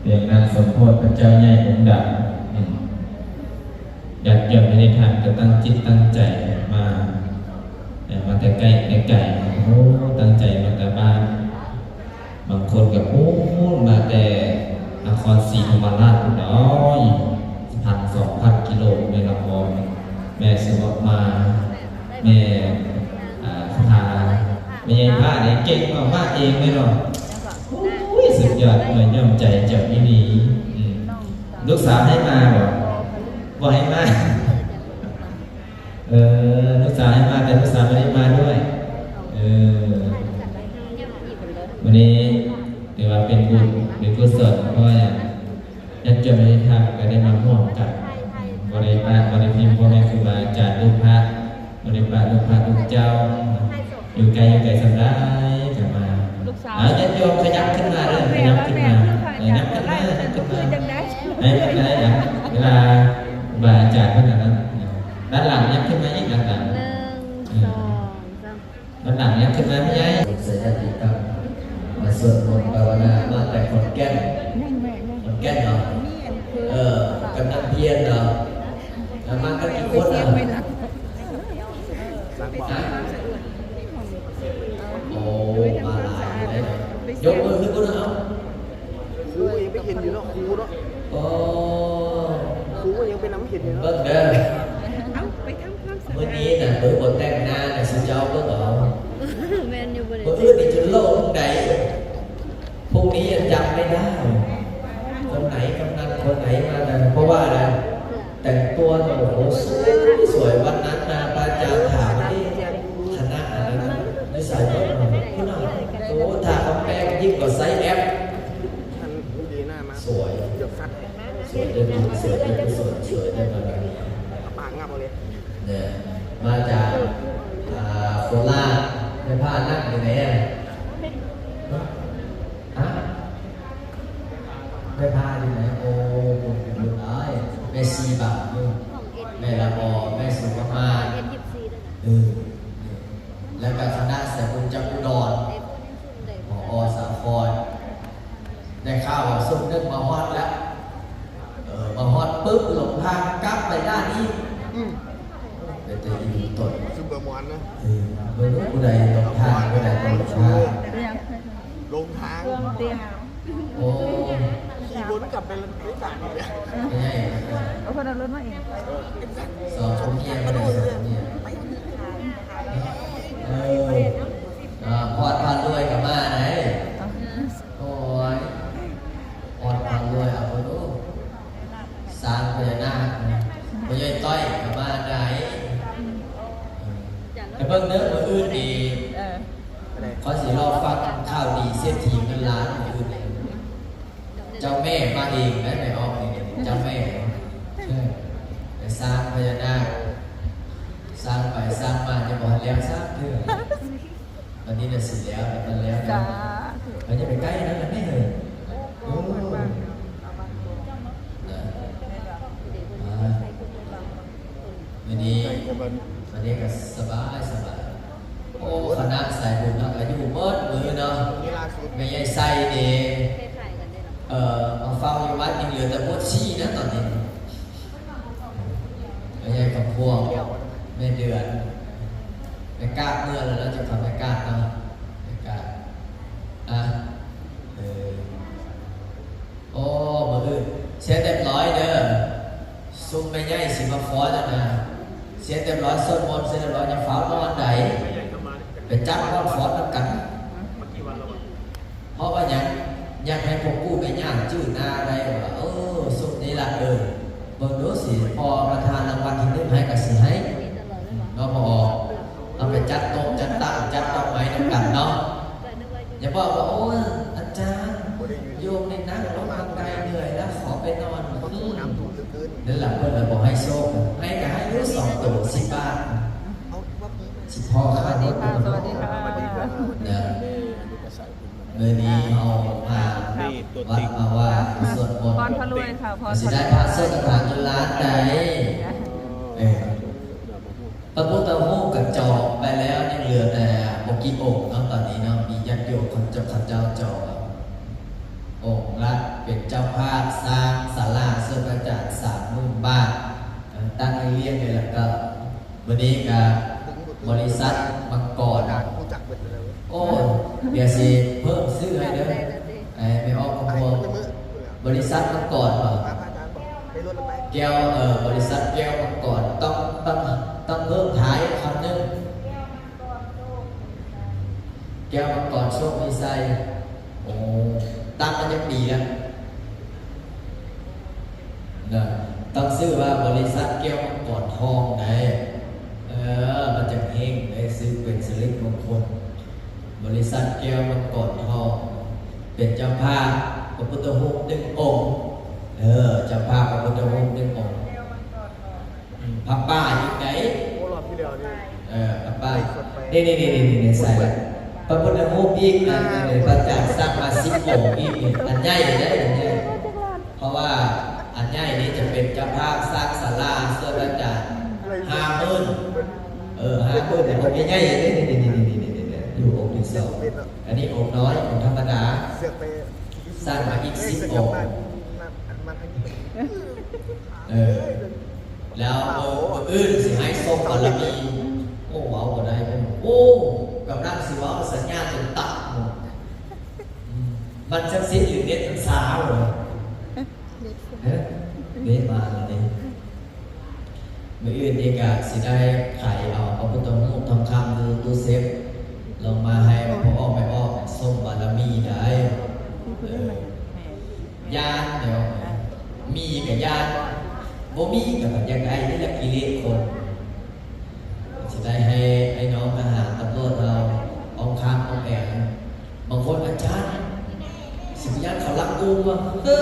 ເປັນນາງສົມໂພດພະເຈົ້າໃຫຍ່ອົງດຳ. ອືມ ຍາດໂຍມໃຫ້ທ່ານກໍຕັ້ງຈິດຕັ້ງໃຈມາ ເອີ ມາແຕ່ໃກ້ແຕ່ໄກ. ໂອ້ ຕັ້ງໃຈມາແຕ່ບ້ານ. ບາງຄົນກໍ ໂອ້ ມາແຕ່ນະຄອນສີທຳມະລາດພຸ້ນເນາະ ພັນສອງພັນກິໂລແມ່ນລະ ແມ່ສະເໝາະມາ ແມ່ ອ່າ ພາ ແມ່ໃຫຍ່ພານີ້ເກັ່ງເນາະ ມາເອງເລີຍເນາະ. ໂອ້ຍ ສຸດຍອດ ເອີ ຍ້ອມໃຈເຈົ້າອີ່ຫຼີ. ອືມ ລູກສາວໃຫ້ມາບໍ່? ບໍ່ໃຫ້ມາ. ເອີ ລູກສາວໃຫ້ມາ ແຕ່ລູກສາວບໍ່ໄດ້ມາດ້ວຍ. ເອີ ມື້ນີ້ຖືວ່າເປັນບຸນເປັນກຸສົນ ເພາະວ່າຫຍັງ? ຍາດໂຍມໃຫ້ທ່ານກໍໄດ້ມາຮ່ວມກັນ ບໍ່ໄດ້ປະ ບໍ່ໄດ້ຖິ້ມພໍ່ແມ່ຄູບາອາຈານ ລູກພະ ບໍ່ໄດ້ປະລູກພະລູກເຈົ້າ ຢູ່ໄກ ຢູ່ໄກສ່ຳໃດກໍມາ. ເອົາ ຍາດໂຍມຂະຫຍັບຂຶ້ນມາເດີ ຂະຫຍັບຂຶ້ນມາ ຂະຫຍັບຂຶ້ນມາ ຂະຫຍັບຂຶ້ນມາ ໃຫ້ມັນໄດ້ນະ ເວລາຄູບາອາຈານເພິ່ນອັນນັ້ນ. ດ້ານຫຼັງ ຂະຫຍັບຂຶ້ນມາອີກ ດ້ານຫຼັງ ໜຶ່ງ ເອີ ສອງ ສາມ ດ້ານຫຼັງ ຂະຫຍັບຂຶ້ນມາແມ່ໃຫຍ່. ສວຍຍາຕິກຳ ມາສວດມົນພາວະນາ ມາແຕ່ຂອນແກ່ນ ຂອນແກ່ນເນາະ. ເອີ ກຳນັນພຽນເນາະ. ແລ້ວມາກັນອີກຄົນນະ? ຮະ? ໂອ້ ມາຫຼາຍເດ້. ຍົກມືຂຶ້ນພຸ້ນເອົາ. ຄູຍັງໄປເຫັນຢູ່ເນາະ ຄູເນາະ. ໂອ້ ຄູຍັງໄປນຳເຫັນຢູ່ເນາະ. ເບິ່ງເດີ ເອົ້າ ໄປທຳຄວາມສະອາດ ມື້ນີ້ນະ ມື້ບໍ່ແຕ່ງໜ້ານະ ຊິເຈົ້າເບິ່ງເອົາ. ແມ່ນຢູ່ບໍ່ໄດ້ ມື້ອື່ນນີ້ຈົນໂລງໃດ. ພວກນີ້ຍັງຈຳໄມ່ໄດ້ ຄົນໄຫນກຳນັນ ຄົນໄຫນມານະ ເພາະວ່າອະໄລ ແຕ່ງຕົວ ໂອ້ໂຫ ສວຍ ສວຍ. ວັນນັ້ນນະ ພະອາຈານຖາມ ເອະ ຄະນະອັນນັ້ນຢູ່ໃສເບິດ? ພຸ້ນນະ ໂອ້ ທ່າຄຳແປງ ຍິ່ງກວ່າໃຊ້ແອັບ. ສວຍ ສວຍເດີ ສວຍເດີ ສວຍເດີ ມາຈາກ ອ່າ ໂຄລາດ ແມ່ພ້ານັ່ງຢູ່ໃນ ຮະ? ແມ່ພ້າຢູ່ໃນ? ໂອ້ ບຸນເປັນບຸນຫຼາຍ. ແມ່ຊີບາດຢູ່ ແມ່ລະອໍ ແມ່ສຸມມາ ເອີ ແລ້ວກໍຄະນະສາຍບຸນຈາກອຸດອນ ຜອ ສາຄອນ. ໄດ້ຂ່າວວ່າຊຸມໜຶ່ງມາຮອດແລ້ວ ເອີ ມາຮອດປຶບ ຫຼົງທາງກັບໄປດ້ານອີກ. ອືມ ເປັນແຕ່ອີ່ຕົນ ຊຸມປະມວນນະ. ເອີ ບໍ່ຮູ້ຜູ້ໃດຫຼົງທາງ ຜູ້ໃດບໍ່ຫຼົງທາງ. ຫຼົງທາງ ໂອ້ ຂີ່ວົນກັບໄປລະ ໄປສາມອີກແລ້ວ. ເອີ ເອົາຄົນເອົາລົດມາເອງ ສອງຄົນເມຍ ສອງຄົນເມຍ. ເອີ ອາ ພອດພາລວຍກໍມາໄດ໋. ໂອ້ຍ ອອດພາລວຍ ເອົາເບິ່ງດູ ຊ້າງພະຍານາກ ພໍ່ໃຫຍ່ຕ້ອຍກໍມາໄດ້. ແຕ່ເບິ່ງເດີ ມື້ອື່ນນີ້ ເອີ ຂ້ອຍຊິລໍຟັງຂ່າວດີເສດຖີເງິນລ້ານມື້ອື່ນນີ້. ເຈົ້າແມ່ມາເອງໄດ໋ ແມ່ອອກນີ້ ເຈົ້າແມ່ ເອີ ແຕ່ຊ້າງພະຍານາກ ຊ້າງໄປຊ້າງມາ ຍັງບໍ່ທັນແລ້ວຈັກເທື່ອ. ບັດນີ້ນະຊິແລ້ວ ບັດນັ້ນແລ້ວນະ. ສາທຸ. ເຮົາຢ່າໄປໃກ້ນັ້ນນະແມ່ເອີຍ. ໂອ້ ນະ ອ່າ ມື້ນີ້ ມື້ນີ້ກໍສະບາຍ ສະບາຍ. ໂອ້ ຄະນະສາຍບຸນເຮົາກໍຢູ່ເບິດມື້ເນາະ. ແມ່ໃຫຍ່ໄຊເດ ເອີ ມາເຝົ້າຢູ່ວັດ ຍັງເຫຼືອແຕ່ໝົດສີ່ນະຕອນນີ້. ແມ່ໃຫຍ່ຄຳພວງ ແມ່ເດືອນ ແມ່ກາດເມືອແລ້ວເນາະ ເຈົ້າຂ້າ ແມ່ກາດເນາະ ແມ່ກາດ. ອ່ະ ເອີ ໂອ້ ມື້ອື່ນເຊັດຮຽບຮ້ອຍເດີ ຊຸມແມ່ໃຫຍ່ຊິມາຟ້ອນຫັ້ນນະ. ເຊັດຮຽບຮ້ອຍ ສວດມົນເສັດຮຽບຮ້ອຍ ຢ່າຟ້າວນອນໃດ໋ ໄປຈັດຟ້ອນ ຟ້ອນນຳກັນ. ເພາະວ່າຫຍັງ? ຢາກໃຫ້ພໍ່ປູ່ແມ່ຍ່າຈື່ໜ້າໄດ້ວ່າ ເອີ ຊຸມນີ້ລະ ເອີ ເບິ່ງດູຊິ ພໍ່ປະທານລາງວັນທີໜຶ່ງໃຫ້ກໍຊິໃຫ້ເນາະ. ພໍເຮົາໄປຈັດໂຕະຈັດຕັ່ງ ຈັດດອກໄມ້ນຳກັນເນາະ. ຢ່າບອກວ່າ ໂອ້ຍ ອາຈານ ໂຍມນີ້ນັ່ງອອກກຳລັງກາຍເມື່ອຍແລ້ວ ຂໍໄປນອນ. ອືມ ນັ້ນລະ ເພິ່ນລະບໍ່ໃຫ້ໂຊກ ໃຫ້ກໍໃຫ້ຢູ່ສອງໂຕ ສິບບາດ. ສະຫວັດດີຄ່ະ ສະຫວັດດີຄ່ະ ສະຫວັດດີຄ່ະ. ເນາະ ມື້ນີ້ເຮົາມາວັດມາວາ ມາສວດມົນ ພອນພະລວຍຄ່ະ ພອນພະລວຍ ຊິໄດ້ພະສົງຄະຖາຈຸລາໄດ໋. ເອີ ພະພຸດທະຮູບກະຈອງໄປແລ້ວ ຍັງເຫຼືອແຕ່ບໍ່ກີ່ອົງເນາະ ຕອນນີ້ເນາະ. ມີຍາດໂຍມເຂົາເຈົ້າ ເຂົາເຈົ້າຈອງອົງລະ ເປັນເຈົ້າພາບສ້າງສາລາສ່ວນພະອາຈານ ສາມໝື່ນບາດ ເອີ ຕັ້ງຮຽງເລີຍ ແລ້ວກໍມື້ນີ້ກໍບໍລິສັດມັງກອນ ໂອ້ ດຽວຊິເພີ່ມຊື່ໃຫ້ເດີ ໃຫ້ແມ່ອອກພວງ ບໍລິສັດມັງກອນບໍ? ແກ້ວ ເອີ ບໍລິສັດແກ້ວມັງກອນ ຕ້ອງ ຕ້ອງ ຕ້ອງເພີ່ມທ້າຍຄຳໜຶ່ງ ແກ້ວມັງກອນໂຊກມີໄຊ. ໂອ້ ຕັ້ງມາຈັກປີແລ້ວ? ນະ ຕັ້ງຊື່ວ່າບໍລິສັດແກ້ວມັງກອນທອງໄດ໋ ເອີ ມັນຈັ່ງເຮັງໄດ໋ ຊື່ເປັນສິລິມົງຄົນ. ບໍລິສັດແກ້ວມັງກອນທອງ ເປັນເຈົ້າພາບພະພຸດທະຮູບໜຶ່ງອົງ ເອີ ເຈົ້າພາບພະພຸດທະຮູບໜຶ່ງອົງ. ອືມ ຜ້າປ່າອີກໃດ໋ ໂອ້ ຮອບທີ່ແລ້ວນີ້ ເອີ ຜ້າປ່າ ນີ້ໆໆໆ ໃສ່ລະ ພະພຸດທະຮູບອີກ ອັນນີ້ພະອາຈານສ້າງມາສິບອົງອີກ ອັນໃຫຍ່ເດ້ ອັນໃຫຍ່ ເພາະວ່າອັນໃຫຍ່ນີ້ຈະເປັນເຈົ້າພາບສ້າງສາລາ ສ່ວນອາຈານຫ້າໝື່ນ ເອີ ຫ້າໝື່ນ ອົງໃຫຍ່ໆ ນີ້ໆໆ ຢູ່ອົງທີສອງ ອັນນີ້ອົງນ້ອຍ ອົງທຳມະດາ ສ້າງມາອີກສິບອົງ ເອີ ແລ້ວມື້ອື່ນຊິໃຫ້ສົ່ງບາລະມີ ໂອ້ ເວົ້າບໍ່ໄດ້ ໂອ້ ກຳລັງຊິເວົ້າສັນຍາຈົນຕັດ ອືມ ມັນສັກສິດຫຼືເນັດມັນຊາວເລີຍ ເຮັດ ເຮັດມາແລ້ວເດ້ ມື້ອື່ນນີ້ກະຊິໄດ້ໄຂເອົາພະພຸດທະຮູບທອງຄຳຢູ່ຕູ້ເຊຟ ລອງມາໃຫ້ພໍ່ອອກແມ່ອອກສົ່ງບາລະມີໄດ້ ເອີ ຢ້ານແລ້ວ ມີກະຢ້ານ ບໍ່ມີກະຢາກໄດ້ ນີ້ແຫຼະກິເລດຄົນ ຊິໄດ້ໃຫ້ໄອ້ນ້ອງທະຫານຕຳຫຼວດເຮົາອ້ອມຂ້າງອ້ອມແອງ ບາງຄົນ ອາຈານ ຊິໄປຢ້ານເຂົາລັກອຸ້ມວະ ເອີ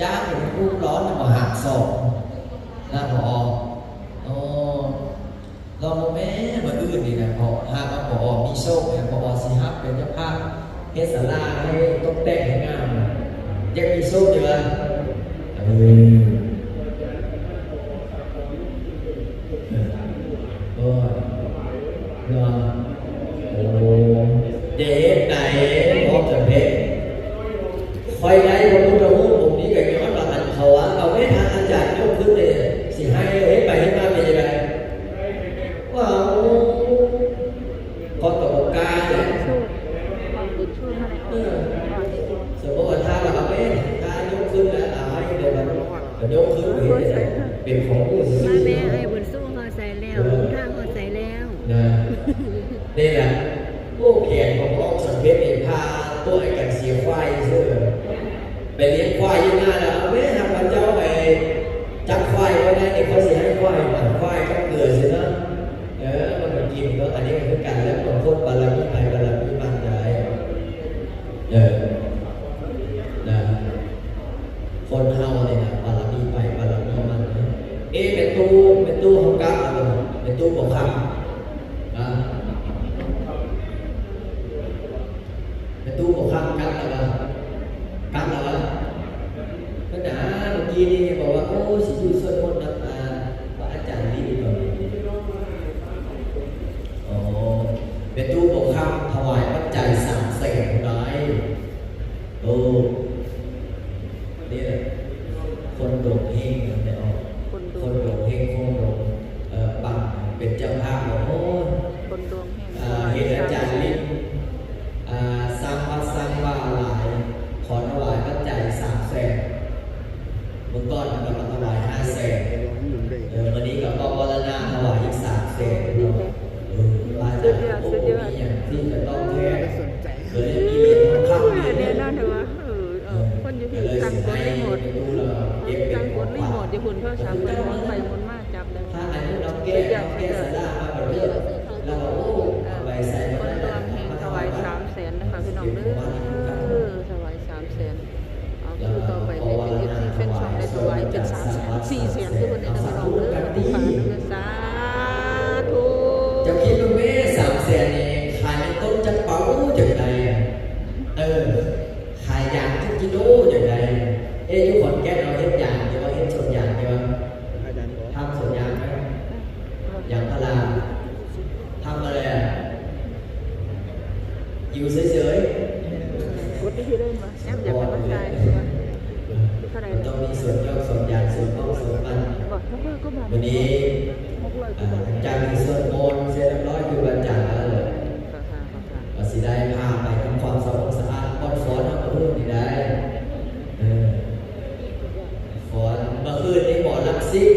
ຈ້າງເປັນອຸ້ມຮ້ອນນຳ ບໍ່ຫາກສອງນະ ພໍ ໂອ້ ລອງເບິ່ງແມ້ ມື້ອື່ນນີ້ນະ ເພາະຫາກວ່າ ພໍ ມີໂຊກ ແລ້ວ ພໍ ຊິຮັບເປັນເຈົ້າພາບເຮັດສາລາໃຫ້ຕົກແຕ່ງໃຫ້ງາມ ຢາກມີໂຊກຢູ່ລະ ເອີ ໂອ້ຍ ເນາະ ໂອ້ ເຮັດໃດ ເພາະຈະເຮັດ ຂ້ອຍໄດ້ພະພຸດທະຮູບອົງນີ້ກໍຍ້ອນວ່າ ອັນເຂົາວ່າ ເອົາແມ່ ທ່ານອາຈານຍົກຂຶ້ນເດ້ ຊິໃຫ້ເຮັດໄປເຮັດມາເປັນຈັ່ງໃດ ວ້າວ ຂ້ອຍກໍບໍ່ກ້າເດ້ ເອີ ສົມມຸດວ່າຖ້າວ່າເອົາແມ່ ຖ້າຍົກຂຶ້ນແລ້ວ ເອົາໃຫ້ເດ້ ກໍຍົກຂຶ້ນເປັນຂອງຜູ້ຊື່ ມາແມ່ ໃຫ້ບຸນສູ້ຮອດໃສແລ້ວ ເອີ ລົງທາງຮອດໃສແລ້ວ ນະ ນີ້ລະ ໂອ້ ແຂນຂອງອອກສັນເພັດນີ້ ພາຕົວໃຫ້ກັນເສຍຄວາຍຊື່ ໄປລ້ຽງຄວາຍຢູ່ນາແລ້ວ ເອົາແມ່ ຫາກວ່າເຈົ້າໄປຈັບຄວາຍໄວ້ໄດ້ນີ້ ຂ້ອຍຊິໃຫ້ຄວາຍ ຄວາຍກັບເກືອຊີ້ນະ ເອີ ມັນກໍກິນເນາະ ອັນນີ້ກໍຄືກັນແຫຼະ ບາງຄົນບາລະມີໃຜບາລະມີມັນໄດ໋ ເອີ ນະ ຄົນເຮົານີ້ນະ ບາລະມີໃຜບາລະມີມັນເນາະ ເອ ແມ່ຕູ້ ແມ່ຕູ້ເຮົາກັບແລ້ວບໍ່ ແມ່ຕູ້ບໍ່ຄຳ ນະ ແມ່ຕູ້ບໍ່ຄຳກັບແລ້ວບໍ່ ກັບແລ້ວບໍ່ ເພິ່ນຫາ ເມື່ອກີ້ນີ້ບອກວ່າ ໂອ້ ຊິຢູ່ສວດມົນນຳ ອາ ພະອາຈານລີດ ອໍ ແມ່ຕູ້ບໍ່ຄຳຖວາຍປັດໄຈສາມແສນພຸ້ນໃດ໋ ໂອ້ ນີ້ແຫຼະ ຄົນດວງເຮັງນະແມ່ອອກ ຄົນດວງ ຄົນດວງເຮັງ ຄົນດວງ ເອີ ປັງ ເປັນເຈົ້າພາບ ໂອ້ຍ ຄົນດວງເຮັງ ເອີ ເຫັນອາຈານລິດ ເອີ ສ້າງວັດສ້າງວາຫຼາຍ ຂໍຖວາຍປັດໄຈສາມແສນ ມື້ກ່ອນເພິ່ນກໍມາຖວາຍຫ້າແສນ ເອີ ມື້ນີ້ກໍມາມອດທະນາຖວາຍອີກສາມແສນເນາະ ເອີ ວ່າຈະບໍ່ມີຫຍັງທີ່ຈະຕອບແທນ ເອີ ແນ່ນອນແທ້ວ່າ ເອີ ເອີ ຄົນຢູ່ພີ້ສັ່ງກົດຣີໂມດ ສັ່ງກົດຣີໂມດຢູ່ພຸ້ນ ໂທລະສັບເພິ່ນໝູນໄປໝູນມາ ຈັບໄດ້ໝົດ ສຸດຍອດ ສຸດຍອດ ເອີ ຄົນດວງເຮັງຖວາຍສາມແສນນະຄະ ພີ່ນ້ອງເດີ ຖວາຍສາມແສນ ເອົາ ຄິວຕໍ່ໄປເປັນ ເອັຟຊີ ແຟນຊ່ອງໄດ້ຖວາຍເປັນສາມແສນ ສີ່ແສນ ຄືເພິ່ນໄດ້ ພີ່ນ້ອງເດີ ສາທຸ ເຈົ້າຄິດເບິ່ງແມ້ ສາມແສນນີ້ ຂາຍເປັນຕົ້ນຈັກເປົາຈັ່ງໃດ ເອີ ຂາຍຢາງຈັກກິໂລຈັ່ງໃດ ເອ ຢູ່ຂອນແກ່ນເຮົາເຮັດຢາງຢູ່ບໍ່ ເຮັດສວນຢາງຢູ່ບໍ່ ທຳສວນຢາງໄປ ຢາງພາລາ ທຳມາແລ້ວ ຢູ່ເສີຍໆ ກົດທີ່ເລີຍມາ ແອບຢາກໃຫ້ມັນຕາຍ ເທົ່າໃດ ມັນຕ້ອງມີສວນຢອກສວນຢາງ ສວນຂອງສວນມັນ. ບໍ່ ເທົ່າໃດກໍບອກ ມື້ນີ້ ຫົກຮ້ອຍ ອ່າ ຫຼັງຈາກທີ່ສວດມົນເສັດຮຽບຮ້ອຍ ຄືອາຈານວ່າເລີຍ ກໍຊິໄດ້ພາໄປທຳຄວາມສະອາດສະອ້ານ ບ່ອນຟ້ອນເຮົາມື້ນີ້ໄດ້ ເອີ ຟ້ອນ ເມື່ອຄືນນີ້ໝໍລຳຊິງ